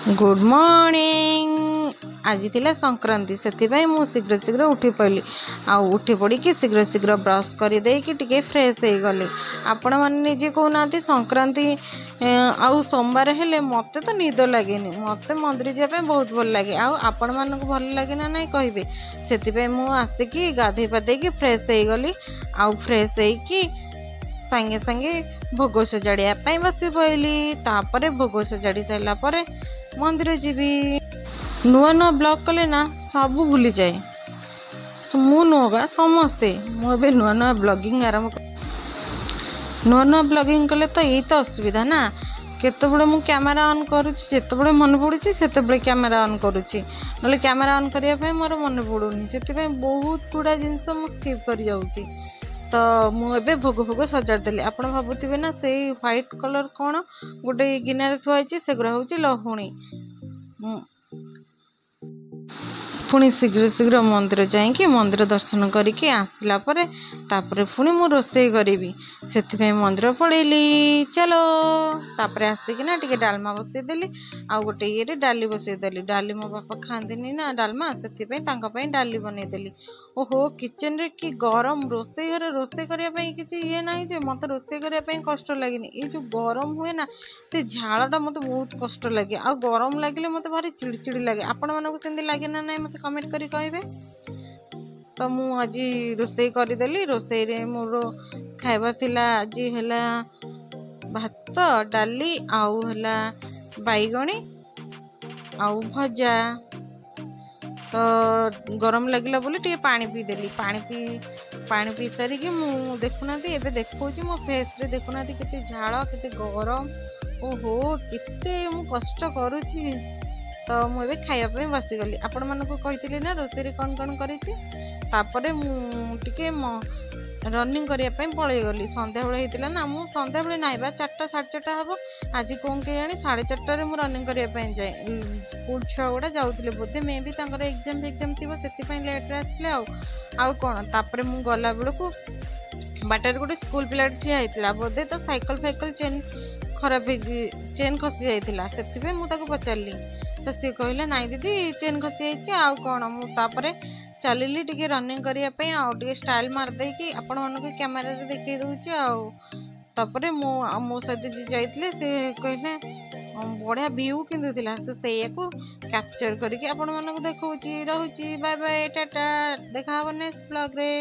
Good morning. ଆଜି ଥିଲା ସଂକ୍ରାନ୍ତି, ସେଥିପାଇଁ ମୁଁ ଶୀଘ୍ର ଶୀଘ୍ର ଉଠି ପଡ଼ିଲି। ଆଉ ଉଠି ପଡ଼ିକି ଶୀଘ୍ର ଶୀଘ୍ର ବ୍ରସ୍ କରିଦେଇକି ଟିକେ ଫ୍ରେଶ୍ ହେଇଗଲି। ଆପଣମାନେ ନିଜେ କହୁନାହାନ୍ତି, ସଂକ୍ରାନ୍ତି ଆଉ ସୋମବାର ହେଲେ ମୋତେ ତ ନିଦ ଲାଗେନି। ମୋତେ ମନ୍ଦିର ଯିବା ପାଇଁ ବହୁତ ଭଲ ଲାଗେ। ଆଉ ଆପଣମାନଙ୍କୁ ଭଲ ଲାଗେ ନା ନାହିଁ କହିବେ। ସେଥିପାଇଁ ମୁଁ ଆସିକି ଗାଧୋଇ ପାଧେଇକି ଫ୍ରେଶ୍ ହେଇଗଲି। ଆଉ ଫ୍ରେଶ୍ ହେଇକି ସାଙ୍ଗେ ସାଙ୍ଗେ ଭୋଗ ସଜାଡ଼ିବା ପାଇଁ ବସି ପଡ଼ିଲି। ତାପରେ ଭୋଗ ସଜାଡ଼ି ସାରିଲା ପରେ ମନ୍ଦିର ଯିବି। ନୂଆ ନୂଆ ବ୍ଲଗ୍ କଲେ ନା ସବୁ ଭୁଲିଯାଏ। ମୁଁ ନୁହଁ ବା, ସମସ୍ତେ। ମୁଁ ଏବେ ନୂଆ ନୂଆ ବ୍ଲଗିଂ ଆରମ୍ଭ, ନୂଆ ନୂଆ ବ୍ଲଗିଂ କଲେ ତ ଏଇ ତ ଅସୁବିଧା ନା। କେତେବେଳେ ମୁଁ କ୍ୟାମେରା ଅନ୍ କରୁଛି, ଯେତେବେଳେ ମନେ ପଡ଼ୁଛି ସେତେବେଳେ କ୍ୟାମେରା ଅନ୍ କରୁଛି, ନହେଲେ କ୍ୟାମେରା ଅନ୍ କରିବା ପାଇଁ ମୋର ମନେ ପଡ଼ୁନି। ସେଥିପାଇଁ ବହୁତ ଗୁଡ଼ା ଜିନିଷ ମୁଁ ସ୍କିପ୍ କରିଯାଉଛି। ତ ମୁଁ ଏବେ ଭୋଗ ଫୋଗ ସଜାଡ଼ି ଦେଲି। ଆପଣ ଭାବୁଥିବେ ନା ସେଇ ହ୍ୱାଇଟ୍ କଲର୍ କ'ଣ ଗୋଟେ ଗିନାରେ ଥୁଆ ହେଇଛି? ସେଗୁଡ଼ା ହେଉଛି ଲହୁଣୀ। ପୁଣି ଶୀଘ୍ର ଶୀଘ୍ର ମନ୍ଦିର ଯାଇକି ମନ୍ଦିର ଦର୍ଶନ କରିକି ଆସିଲା ପରେ ତାପରେ ପୁଣି ମୁଁ ରୋଷେଇ କରିବି, ସେଥିପାଇଁ ମନ୍ଦିର ପଳେଇଲି। ଚାଲ, ତାପରେ ଆସିକିନା ଟିକେ ଡାଲମା ବସେଇଦେଲି ଆଉ ଗୋଟେ ଇଏରେ ଡାଲି ବସେଇଦେଲି। ଡାଲି ମୋ ବାପା ଖାଆନ୍ତିନି ନା ଡାଲମା, ସେଥିପାଇଁ ତାଙ୍କ ପାଇଁ ଡାଲି ବନେଇଦେଲି। ଓହୋ, କିଚେନରେ କି ଗରମ! ରୋଷେଇ ଘରେ ରୋଷେଇ କରିବା ପାଇଁ କିଛି ଇଏ ନାହିଁ ଯେ ମୋତେ ରୋଷେଇ କରିବା ପାଇଁ କଷ୍ଟ ଲାଗେନି। ଏଇ ଯେଉଁ ଗରମ ହୁଏ ନା, ସେ ଝାଳଟା ମୋତେ ବହୁତ କଷ୍ଟ ଲାଗେ। ଆଉ ଗରମ ଲାଗିଲେ ମୋତେ ଭାରି ଚିଡ଼ିଚିଡ଼ି ଲାଗେ। ଆପଣମାନଙ୍କୁ ସେମିତି ଲାଗେ ନା ନାହିଁ, ମୋତେ କମେଣ୍ଟ କରି କହିବେ। ତ ମୁଁ ଆଜି ରୋଷେଇ କରିଦେଲି। ରୋଷେଇରେ ମୋର ଖାଇବା ଥିଲା ଆଜି ହେଲା ଭାତ, ଡାଲି ଆଉ ହେଲା ବାଇଗଣୀ ଆଉ ଭଜା। ତ ଗରମ ଲାଗିଲା ବୋଲି ଟିକେ ପାଣି ପିଇଦେଲି। ପାଣି ପିଇ ସାରିକି ମୁଁ ଦେଖୁନାହାନ୍ତି, ଏବେ ଦେଖାଉଛି ମୋ ଫେସ୍ରେ, ଦେଖୁନାହାନ୍ତି କେତେ ଝାଳ, କେତେ ଗରମ। ଓହୋ, କେତେ ମୁଁ କଷ୍ଟ କରୁଛି। ତ ମୁଁ ଏବେ ଖାଇବା ପାଇଁ ବସିଗଲି। ଆପଣମାନଙ୍କୁ କହିଥିଲି ନା ରୋଷେଇରେ କ'ଣ କ'ଣ କରିଛି। ତାପରେ ମୁଁ ଟିକେ ରନିଂ କରିବା ପାଇଁ ପଳେଇଗଲି। ସନ୍ଧ୍ୟାବେଳେ ହେଇଥିଲା ନା, ମୁଁ ସନ୍ଧ୍ୟାବେଳେ ନାହିଁ ବା, 4ଟା 4:30 ହେବ। ଆଜି କ'ଣ କେଜାଣି 4:30ରେ ମୁଁ ରନିଂ କରିବା ପାଇଁ ଯାଏ। ସ୍କୁଲ ଛୁଆ ଗୁଡ଼ା ଯାଉଥିଲେ ବୋଧେ, ମେ ବି ତାଙ୍କର ଏକ୍ଜାମ୍ ଫେକ୍ଜାମ୍ ଥିବ, ସେଥିପାଇଁ ଲେଟ୍ରେ ଆସିଲେ। ଆଉ କ'ଣ, ତାପରେ ମୁଁ ଗଲାବେଳକୁ ବାଟରେ ଗୋଟେ ସ୍କୁଲ ପିଲାଟେ ଠିଆ ହେଇଥିଲା। ବୋଧେ ତ ସାଇକେଲ ଫାଇକେଲ ଚେନ୍ ଖରାପ ହେଇଛି, ଚେନ୍ ଖସି ଯାଇଥିଲା। ସେଥିପାଇଁ ମୁଁ ତାକୁ ପଚାରିଲି, ତ ସିଏ କହିଲା ନାଇଁ ଦିଦି, ଚେନ୍ ଖସି ଯାଇଛି। ଆଉ କ'ଣ, ମୁଁ ତାପରେ ଚାଲିଲି ଟିକେ ରନିଂ କରିବା ପାଇଁ ଆଉ ଟିକେ ଷ୍ଟାଇଲ୍ ମାରିଦେଇକି ଆପଣମାନଙ୍କୁ କ୍ୟାମେରାରେ ଦେଖେଇ ଦେଉଛି। ଆଉ ତାପରେ ମୁଁ ଆଉ ମୋ ସହିତ ଯିଏ ଯାଇଥିଲେ ସେ କହିଲେ ବଢ଼ିଆ ଭିଉ କିନ୍ତୁ ଥିଲା। ସେ ସେଇଆକୁ କ୍ୟାପଚର୍ କରିକି ଆପଣମାନଙ୍କୁ ଦେଖାଉଛି। ରହୁଛି, ବାଏ ବାଏ, ଟାଟା, ଦେଖା ହେବ ନେକ୍ସଟ ବ୍ଲଗ୍ରେ।